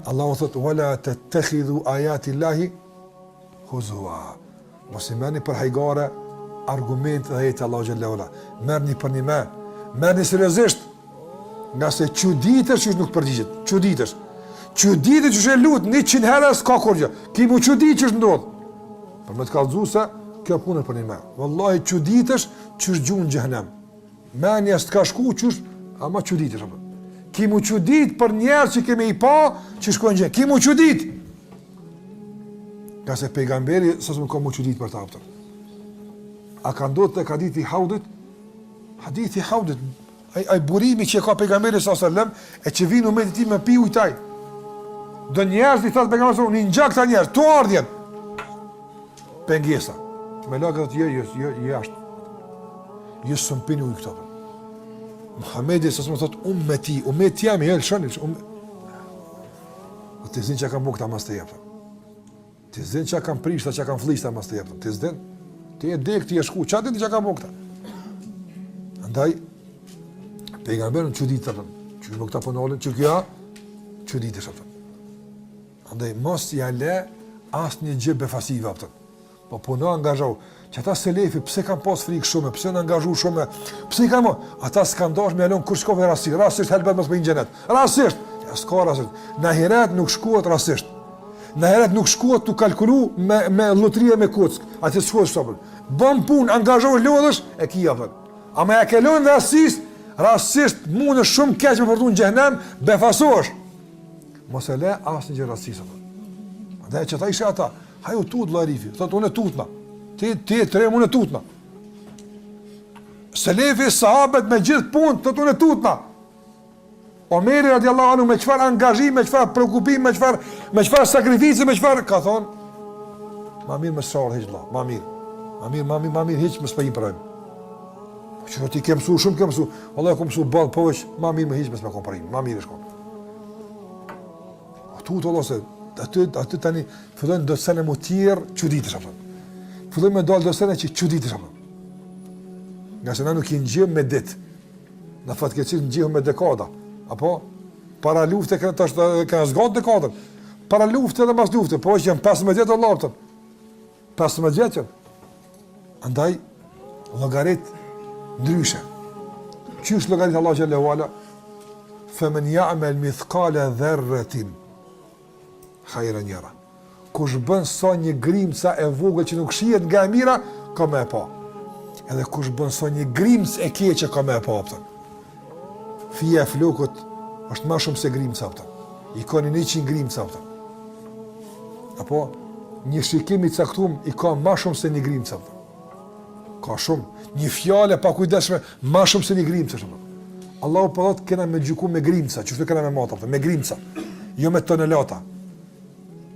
Allahu thotë, wala tettekhidhu ajati Allahi huzua. Mos i merrni për hajgare argumentet dhe ajetet e Allahut xhelle ue ala. Merrni përnjëmend, merrni seriozisht, ngase çuditesh qysh nuk përgjigjet, çuditesh. Çuditesh qysh e lut, 100 herë s'ka kurgjë. Ki m'u çudit qysh ndodh. Për me të kallzu se, kjo punë përnjëmend. Wallahi çuditesh qysh gjun n'xhehnem. Menja s'të ka shku qysh, ama çuditesh. Apo. Ki m'u çudit për njerëz që kemi i pa, që shkojnë n'xhehnem. Ki m'u çudit. Ngase pejgamberi, sa s'më ka m'u çudit për ta, a kupton. A ka ndodhë tek hadithi i haudit? Hadithi i haudit, ai, ai burimi që e ka pejgamberi sa sallam, e që vinë umeti i tij me pi ujë te ai. Do njerëz i thotë pejgamberi sa, unë i njoh këta njerëz, tu ardhë janë. Pengesa. Melaiket thotë, jo, jo, jo, jo, jashtë. Jo, s'më pini ujë këta. Muhammedi sa sallam thotë, ummeti, ummeti jam, jo, lëshoni, lëshoni, um... Po ti s'din çka kanë bo këta mas teje, kupton. Ti s'din çka kanë prish, çka kanë flliq mas teje, kupton. Ti s'din. Ti je dek, ti je shku, çka din çka kanë bo këta? Andaj pejgamberi u çudit apo. Qysh mo këta po nalen, që kjo çuditesh apo. Andaj mos ja le asnjë gjë befasive apo. Po puno angazhohu. Që ata selefi, pse kanë pas frikë shumë, pse janë angazhu shumë, pse i kanë mo? Ata s'kanë dashur me lon kurrë çka rasti, rastisht helbet mos po n'xhenet. Rastisht, ja s'ka rastisht. Në ahiret nuk shkohet rastisht. Në ahiret nuk shkohet tu kalkulu me me lotëri e me kock. Aty s'shkohet kështu. Bën punë, angazhohu, lodhesh, e ki apo. Ama ja ke lon rastisht, rastisht mundesh shumë keq me përfundu në xhehenem, befasohesh. Mos e le asnjë gjë rastisht. Andaj që ata ishin ata, Ai u tut vlla Arifi, thotë unë tutna. Ti ti e trem unë tutna. Selefi sahabët me gjithë punë, thotë unë tutna. Omeri radiallahu anhu me çfarë angazhim, me çfarë preokupim, me çfarë me çfarë sakrificë, me çfarë ka thon Ma mirë mos ardh hiç vlla, ma mirë. Ma mirë, ma mirë, ma mirë hiç mos po i përojmë. Po që ti ke mësu shumë ke mësu. Vallahi kam mësu boll, po veç ma mirë më hiç mos më komprim, ma mirë shkon. U tut Allah se aty aty tani fillojnë do sene më tjerë çuditesh apo. Fillojnë me dal do sene që çuditesh apo. Ngase na nuk i ngjim me ditë. Na fatkeqësisht ngjim me dekada. Apo para lufte kanë tash kanë zgat dekadën. Para lufte dhe mas lufte, po që janë 15 vjet Allah apo. 15 vjet janë. Andaj llogarit ndryshe. Qysh llogarit Allahu xhelle ue ala? Fe men ja'mel mithkale dherretin hajren jera. Kush bën sa një grimca e vogël që nuk shihet nga e mira, ka me e pa. Edhe kush bën sa një grimcë e keqe ka me e pa, kupton. Fija e flokut është ma shumë se grimca, kupton. I ka një 100 grimca, kupton. Apo, një shikim i caktum i ka ma shumë se një grimcë, kupton. Ka shumë. Një fjalë e pakujdesshme ma shumë se një grimcë, shumë. Allahu po thotë kena me gjyku me grimca, qështu kena me matë, me grimca, jo me tonelata.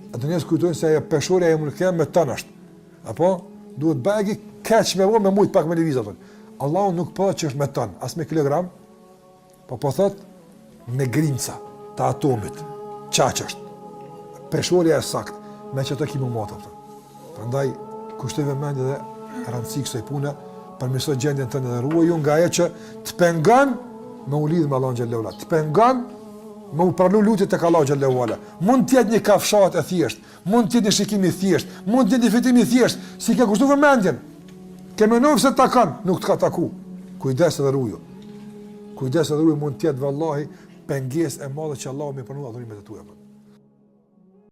Ato njerëz kujtojnë se ajo peshorja e mund me ton është. Apo duhet bajagi keq me bo me mujt pak me lëviz apo. Allahu nuk po thotë që është me ton, as me kilogram, po po thot me grimca të atomit. Qaq është. Peshorja e saktë me qato ki m'u matë apo. Prandaj kushtoji vëmendje dhe rëndësi kësaj pune, përmirëso gjendjen tënde dhe ruaju nga ajo që të pengon me u lidh me Allahun xhelle ue ala, të pengon me u pranu lutjet tek Allahu xhelle ue ala. Mund të jetë një kafshatë e thjeshtë, Mund të jetë një shikim i thjeshtë, mund të jetë një fitim i thjeshtë, s'i ke kushtu vëmendjen. Ke menu se takon, nuk të ka taku. Kujdes edhe ruju. Kujdes edhe ruju mund të jetë vallahi pengesë e madhe që Allahu me pranu adhurimet e tua.